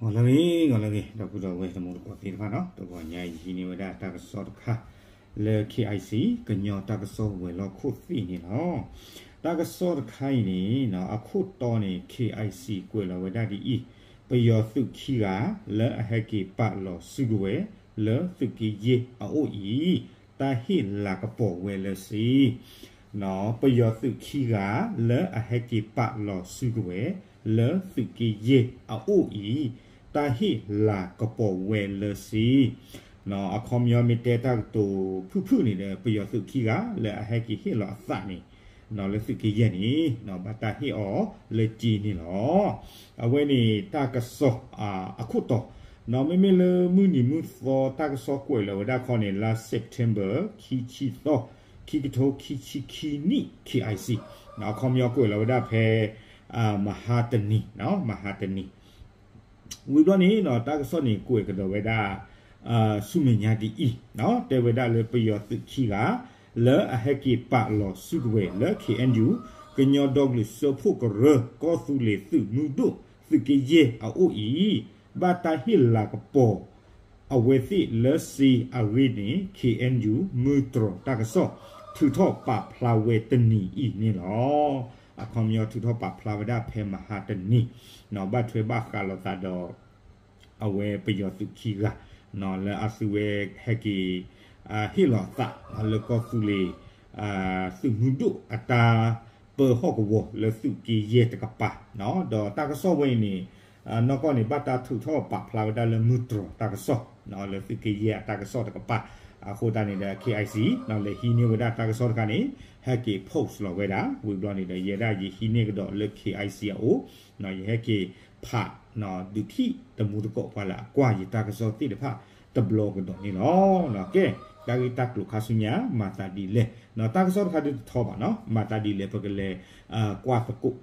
ဂီၤလၢအဂ့ၤ ဂီၤလၢအဂ့ၤ ဒီပုၢ်ဒီဝဲၢ်တံၤသကိးသ့ၣ်တဖၣ်နီၤ, တဂီၤညါအံၤ ယဟံးန့ၢ်ဝဲဒၣ်တၢ်ကစီၣ်တခါ လၢ K I C ကညီတၢ်ကစီၣ်ဝဲၤလီၢ်ခိၣ်သ့ၣ်န့ၣ်လီၤ. တၢ်ကစီၣ်တခါအံၤန့ၣ် အခိၣ်တီန့ၣ် K I C ကွဲးလီၤဝဲဒၣ်ဒ်အံၤ, ပယီၤသုးခံဂၤ လၢအဟဲက့ၤပာ်လီၤစုကဝဲၤ လၢသုးက့ယဲၢ်အအိၣ်အံၤ တၢ်ဟ့ၣ်လၤကပီၤဝဲလၢစ့ ပယီၤသုးခံဂၤ လၢအဟဲက့ၤပာ်လီၤစုကဝဲၤ လၢသုးက့ယဲၢ်အအိၣ်အံၤ တၢ်ဟ့ၣ်လၤကပီၤဝဲလၢစ့ အခီပညီမ့ၢ်တဲတၢ်ကတိၤဖုၣ်ဖုၣ်န့ၣ်ဒီး ပယီၤသုးခံဂၤ လၢအဟဲက့ၤဟ့ၣ်လီၤအသးန့ၣ် လၢသုးက့ယဲၢ်န့ၣ် ဘၣ်တၢ်ဟ့ၣ်အီၤလၢစ့န့ၣ်လီၤ. အဝဲန့ၣ်တၢ်ကစီၣ်အခိၣ်တီ, မ့မ့ၢ်လၢမုၢ်နံၤမုၢ်သီတၢ်ကစီၣ်ကွဲးလီၤဝဲဒၣ်ခီန့ၣ် လါ September ခံဆံသီ ခံကထိခံဆံခံနံၣ် K I C အခီပညီကွဲးလီၤဝဲဒၣ်ဖဲ မဟါတနံၤ မဟါတနံၤ ဝံၤဘျီန့ၣ် တၢ်ကစီၣ်န့ၣ်ကွဲးကဒီးဝဲဒၣ် ဆူမဲာ်ညါဒ်အံၤ, တဲဝဲဒၣ်လၢပယီၤသုးခံဂၤ လၢအဟဲက့ၤပာ်လီၤစုကဝဲၤလၢ K N U ကညီဒီကလုာ်စၢဖှိၣ်ကရၢ ကီၢ်သူလ့ၤသုးမုၢ်ဒိၣ် သုးက့ယဲၢ်အအိၣ်အံၤ ဘၣ်တၢ်ဟ့ၣ်လၤကပီၤ အဝဲသ့ၣ်လၢစ့အဂ့ၢ်န့ၣ် K N U မုၢ်တြီၤတၢ်ကစီၣ် ထုးထီၣ်ပာ်ဖျါဝဲတနံၤအံၤန့ၣ်လီၤ. အခီပညီထုးထီၣ်ပာ်ဖျါဝဲဒၣ်ဖဲမဟါတနံၤ ဘၣ်ထွဲဘၣ်ဃးလိာ်သးဒီး အဝဲပယီၤသုးခံဂၤ လၢအသုဝဲဟဲက့ၤ ဟ့ၣ်လီၤအသး လၢကီၢ်သူလ့ၤ သုးမုၢ်ဒိၣ်အတၢ်ပၢဟီၣ်ကဝီၤလၢသုးက့ယဲၢ်တကပၤ ဒီးတၢ်ကစီၣ်ဝဲအံၤန့ၣ် နီၢ်ကီၢ်န့ၣ် ဘၣ်တၢ်ထုးထီၣ်ပာ်ဖျါဝဲဒၣ်လၢမုၢ်တြီၤတၢ်ကစီၣ် လၢသုးက့ယဲၢ်အတၢ်ကစီၣ်တကပၤ အဃိသတးန့ၣ်ဒီး K I C လဲၤဟံးန့ၢ်ဝဲဒၣ်တၢ်ကစီၣ်တခါန့ၣ် ဟဲက့ၤ post လီၤဝဲဒၣ် ဝံၤဘျီန့ၣ်ဒီး ယဲဒၣ်ယဟံးန့ၢ်ကဒီးလၢ K I C အအိၣ် ယဟဲက့ၤဖး ဒုးထံၣ်တံၤသကိးပှၤလၢအကွၢ်ယတၢ်ကစီၣ်သ့ၣ်တဖၣ်တဘျီကဒီးန့ၣ်လီၤ. ကဲ တၢ်ဂ့ၢ်တၢ်ကျိၤခါဆူညါ မၤသးဒ်လဲၣ်, တၢ်ကစီၣ်တခါဒုးတထီဘၣ်နီၤ မၤသးဒ်လဲၣ်ပကလဲၤကွၢ်သကိး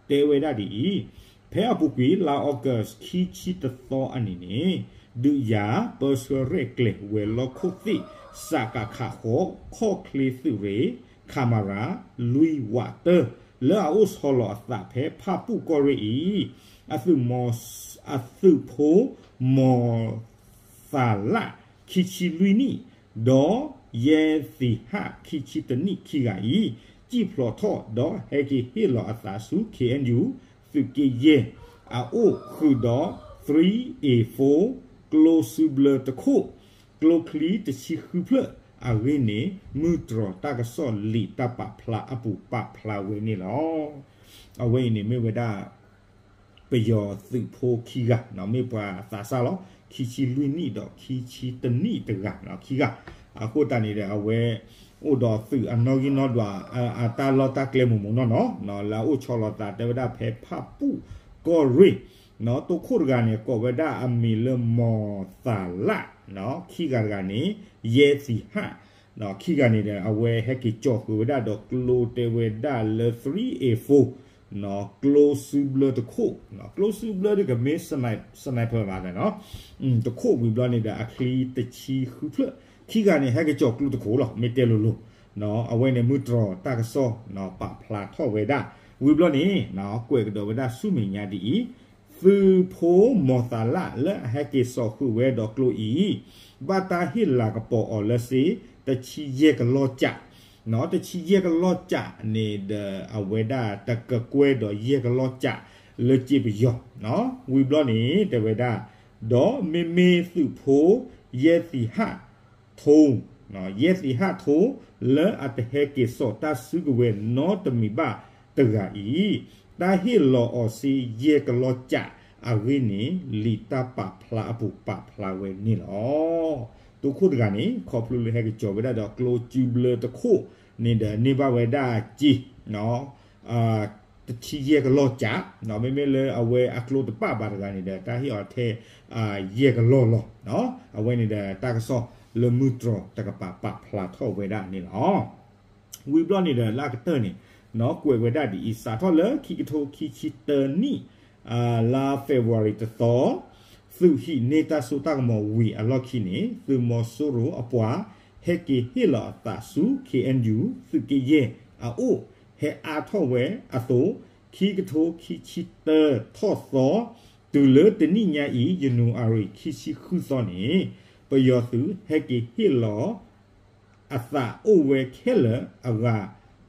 တဲဝဲဒၣ်ဒ်အံၤ, ဖဲအပူၤကွံာ် လါ August ခံဆံတသီအနံၤန့ၣ် ဒုးယၤပၢဆှၢရဲၣ်ကျဲၤဝဲၤလီၢ်ခိၣ်သ့ၣ် စကခ ဃိး ခီၣ်ချ့သုးရ့ၣ် ခမရ လွံၢ်ဝးတၢ လၢအအိၣ်ဆီလီၤအသးဖဲဖၣ်ပူၣ်ကီၢ်ရ့ၣ်အံၤ အသုးမီ အသုးဖိ မီၤသးလၣ် ခံဆံလွံၢ်နံၣ် ဒီးယဲၢ်သံၣ်ဟၣ် ခံဆံတနံၣ်ခံဂၤအံၤ စံၣ်ဖျိးထီၣ်ဒီးဟဲက့ၤဟ့ၣ်လီၤအသးဆူ K N U သုးက့ယဲၢ်အအိၣ်ဃုာ်ဒီး three A four ကျိစုဘျၢတခိၣ် ကျိချံတဆံဃုဖျၢၣ်အဂ့ၢ်န့ၣ် မုၢ်တြီၤတၢ်ကစီၣ်လံာ်တၢ်ပာ်ဖျါအပူၤပာ်ဖျါဝဲန့ၣ်လီၤ. အဝဲအံၤန့ၣ်မ့ၢ်ဝဲဒၣ် ပယီၤသုးဖိခံဂၤ မ့ၢ်ပှၤသးစၢ်လီၤ ခံဆံလွံၢ်နံၣ်ဒီးခံဆံတနံၣ်တဂၤ ခံဂၤ အဃိသတးန့ၣ်ဒီး အဝဲအိၣ်ဒီးသုးအနီၣ်ဂံၢ်နီၣ်ဒွး အတၢ်လီၢ်တၢ်ကျဲမိၢ်မိၢ်နီၢ်နီၢ် လၢအအိၣ်ဆီလီၤသးတဲဝဲဒၣ်ဖဲဖၣ်ပူၣ်ကီၢ်ရ့ၣ် တိခိၣ်တဂၤန့ၣ် ကိးဝဲဒၣ်အမံၤလၢမီၤသးလၣ် ခံဂၤတဂၤန့ၣ် ယဲၢ်သံၣ်ဟၣ် ခံဂၤန့ၣ်ဒီး အဝဲဟဲက့ၤကၠီဃုာ်ဝဲဒၣ်ဒီးကျိတဲဝဲဒၣ်လၢ three A four ကျိစုဘျၢတခိၣ် ကျိစုဘျၢဒ်ကမ့ၢ် sniper ဘၣ်နီၤ တခိၣ်ဝံၤဘျီန့ၣ်ဒီး အချံတဆံဃုဖျၢၣ် ခံဂၤန့ၣ် ဟဲက့ၤကၠီကျိတခိၣ်လီၤ မ့ၢ်တဲလိၤလိၤ အဝဲန့ၣ်မုၢ်တြီၤတၢ်ကစီၣ် ပာ်ဖျါထီၣ်ဝဲဒၣ် ဝံၤဘျီန့ၣ် ကွဲးကဒီးဝဲဒၣ်ဆူမဲာ်ညါဒ်အံၤ သုးဖိမီၤသးလၣ်လၢအဟဲက့ၤစိာ်ဃုာ်ဝဲဒီးကျိအံၤ ဘၣ်တၢ်ဟ့ၣ်လၤကပီၤအီၤလၢစ့ တဆံယဲၢ်ကလီၢ်ကၠး တဆံယဲၢ်ကလီၢ်ကၠးန့ၣ်ဒီး အဝဲဒၣ်တကကွဲၢ်ဒီးယဲၢ်ကလီၢ်ကၠးလၢစ့ပယီၤ ဝံၤဘျီန့ၣ်တဲဝဲဒၣ် ဒီးမ့မ့ၢ်သုးဖိ ယဲၢ်သံၣ်ဟၣ်ထိ ယဲၢ်သံၣ်ဟၣ်ထိ လၢအတဟဲက့ၤစိာ်တၢ်စုကဝဲၤနီတမံၤဘၣ်တဂၤအံၤ တၢ်ဟ့ၣ်လီၤအီၤစ့ယဲၢ်ကလီၢ်ကၠးအဂ့ၢ်န့ၣ် လံာ်တၢ်ပာ်ဖျါအပူၤပာ်ဖျါဝဲန့ၣ်လီၤ. တိခိၣ်တဂၤန့ၣ် ခီဖျိလၢဟဲက့ၤကၠီဝဲဒၣ်ဒီးကျိစုဘျၢတခိၣ်န့ၣ်ဒီး န့ၢ်ဘၣ်ဝဲဒၣ်စ့ တဆံယဲၢ်ကလီၢ်ကၠး မ့မ့ၢ်လၢအဝဲအကျိတပာ်ဘၣ်တဂၤန့ၣ်ဒီး တၢ်ဟ့ၣ်အီၤထဲ ယဲၢ်ကလီၢ်လီၤ. အဝဲန့ၣ်ဒီးတၢ်ကစီၣ်လၢမုၢ်တြီၤတကပၤပာ်ဖျါထီၣ်ဝဲဒၣ်န့ၣ်လီၤ. ဝံၤဘျီန့ၣ်ဒီးလၢအကတၢၢ်န့ၣ် ကွဲးဝဲဒၣ်ဒ်အံၤ စးထီၣ်လၢခံကထိခံဆံတၢနံၣ် လါ February တသီ သုးဟံးန့ၢ်တၢ်စိတၢ်ကမီၤဝံၤအလီၢ်ခံန့ၣ် သုးမီၤစိရိၤအပှၤ ဟဲက့ၤဟ့ၣ်လီၤအသးဆူ K N U သုးက့ယဲၢ်အအိၣ် ဟဲအါထီၣ်ဝဲအသိး ခံကထိခံဆံတၢထီၣ်သီ တုၤလၢတနံၣ်ညါအံၤ ယနူၤအါရံၤ ခံဆံဃုသီန့ၣ် ပယီၤသုးဟဲက့ၤဟ့ၣ်လီၤ အသးအိၣ်ဝဲခဲလၢာ်အဂၤ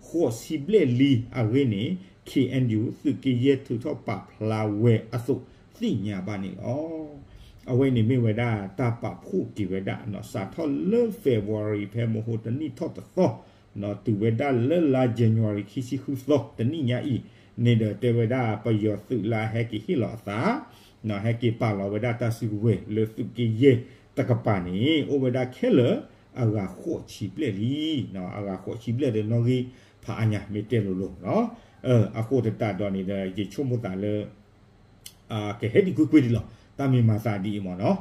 ဃိးဆံဘျဲၣ်လံအဂ့ၢ်န့ၣ် ခ့ၣ်အဲၣ်ယူၣ် သုးက့ယဲၢ်ထုးထီၣ်ပာ်ဖျါဝဲအသိးသ့ၣ်ညါဘၣ်န့ၣ်လီၤ. အဝဲန့ၣ်မ့ၢ်ဝဲဒၣ်တၢ်ပာ်ဖှိၣ်က့ၤဝဲဒၣ် စးထီၣ်လၢ February ဖဲမဟိတနံၣ်ထီၣ်တသီ တုၤဝဲဒၣ်လၢလါ January ခံဆံဃုသီ တနံၣ်ညါအံၤန့ၣ်ဒီး တဲဝဲဒၣ်ပယီၤသုးလၢအဟဲက့ၤဟ့ၣ်လီၤအသး ဟဲက့ၤပာ်လီၤဝဲဒၣ်တၢ်စုကဝဲၤလၢသုးက့ယဲၢ်တကပၤန့ၣ် အိၣ်ဝဲဒၣ်ခဲလၢာ်အဂၤဃိးဆံဘျဲၣ်လံ. အဂၤဃိးဆံဘျဲၣ်ဒီးနီၣ်ဂံၢ်ဖးအါညါမ့ၢ်တဲလိၤလိၤလီၤ. အဃိသတးဒီးန့ၣ်ဒီး ယဆိကမိၣ်သးလၢ ကဟဲဒံးကွ့ၢ်ကွ့ၢ်ဒံးလီၤ. တၢ်မ့ၢ်မၤသးဒ်အံၤမ့ၢ်နီၤ.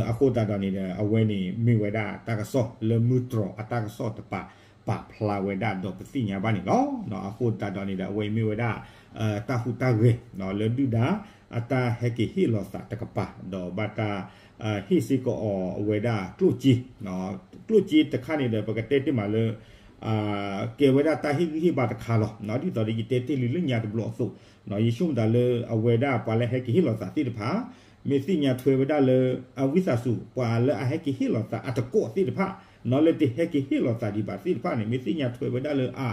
အဃိသတးဒီးန့ၣ်ဒီး အဝဲန့ၣ်မ့ၢ်ဝဲဒၣ်တၢ်ကစီၣ်လၢမုၢ်တြီၤအတၢ်ကစီၣ်တပၤ ပာ်ဖျါဝဲဒၣ်ဒီးပသ့ၣ်ညါဘၣ်န့ၣ်လီၤ. အဃိသတးဒီးန့ၣ်ဒီး အဝဲအံၤမ့ၢ်ဝဲဒၣ် တၢ်ဟူးတၢ်ဂဲၤ လၢဒုၣ်ဒါအတၢ်ဟဲက့ၤဟ့ၣ်လီၤသးတကပၤ ဒီးဘၣ်တၢ် ဟ့ၣ်စ့ၢ်ကီးအီၤအဝဲဒၣ်ကျိၣ်စ့ ကျိၣ်စ့တခါန့ၣ်ဒီး ပကတဲတ့ၢ်မးလၢ ကဲဝဲဒၣ်တၢ်ဟ့ၣ်ဂံၢ်ဟ့ၣ်ဘါတခါလီၤ. ဒ်သိးဒီးယတဲတ့ၢ်လံလၢညါတဘျီအသိး ယဆိကမိၣ်သးလၢအဝဲဒၣ်ပှၤလၢဟဲက့ၤဟ့ၣ်လီၤသးသ့ၣ်တဖၣ် မ့ၢ်သ့ၣ်ညါထွဲဝဲဒၣ်လၢ အဝံသးစူၤ ပှၤလၢအဟဲက့ၤဟ့ၣ်လီၤသးအတကိးသ့ၣ်တဖၣ် လၢတဟဲက့ၤဟ့ၣ်လီၤသးဒံးဘၣ်သ့ၣ်တဖၣ်န့ၣ် မ့ၢ်သ့ၣ်ညါထွဲဝဲဒၣ်လၢအ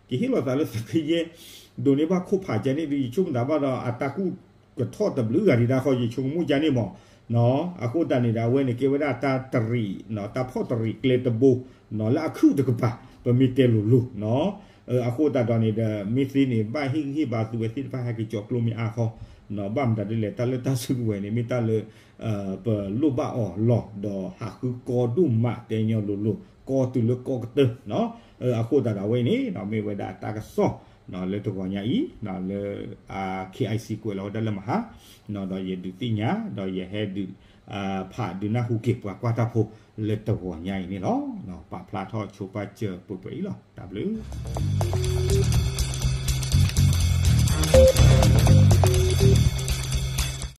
က့ၤဟ့ၣ်လီၤသးလၢသုးက့ယဲၢ် ဒိးန့ၢ်ဘၣ်ခိၣ်ဖးကဲန့ၣ်ဒီး ယဆိကမိၣ်သးဘၣ်ဒီး အတၢ်ကူၣ်ကထီၣ်တဘျုးဂၤဒံးဒၣ်ဃီ ယဆိကမိၣ်ကဲန့ၣ်မ့ၢ် အဃိသတးန့ၣ်ဒီး အဝဲန့ၣ်ကဲဝဲဒၣ်တၢ်တရံး တၢ်ဖီၣ်တရံးကျဲတဘိ လၢအခုၣ်တကပၤ ပမ့ၢ်တဲလိၤလိၤ အဃိသတးဒီးန့ၣ်ဒီး မ့ၢ်သ့န့ၣ် ဘၣ်ဟ့ၣ်ဂံၢ်ဟ့ၣ်ဘါသုဝဲသ့ၣ်တဖၣ်ဟဲက့ၤကၠီၤကျိမ့ၢ်အါဃီ ဘၣ်မတၤဒ်လဲၣ် တၢ်လၢတၢ်စုကဝဲၤန့ၣ် မ့ၢ်တၢ်လၢ ပလိၣ်ဘၣ်အီၤလီၤ ဒီးဟးဃုကီဒိၣ်မး တဲညီလိၤလိၤ ကီတုၤလၢကီကတၢၢ် အဃိသတးဒီးအဝဲန့ၣ် မ့ၢ်ဝဲဒၣ်တၢ်ကစီၣ် လၢတဂီၤညါအံၤ လၢ KIC ကွဲးလီၤဝဲဒၣ်လၢမဟါ ဒီးယဒုးသ့ၣ်ညါ ဒီးယဟဲဒုး ဖးဒုးနၢ်ဟူက့ၤပှၤကွၢ်တၢ်ဖိလၢတဂီၤညါအံၤန့ၣ်လီၤ. ပာ်ဖျါထီၣ်ဆိပာ်စၢၤပှဲၤပှဲၤအံၤလီၤ. တၢ်ဘျုး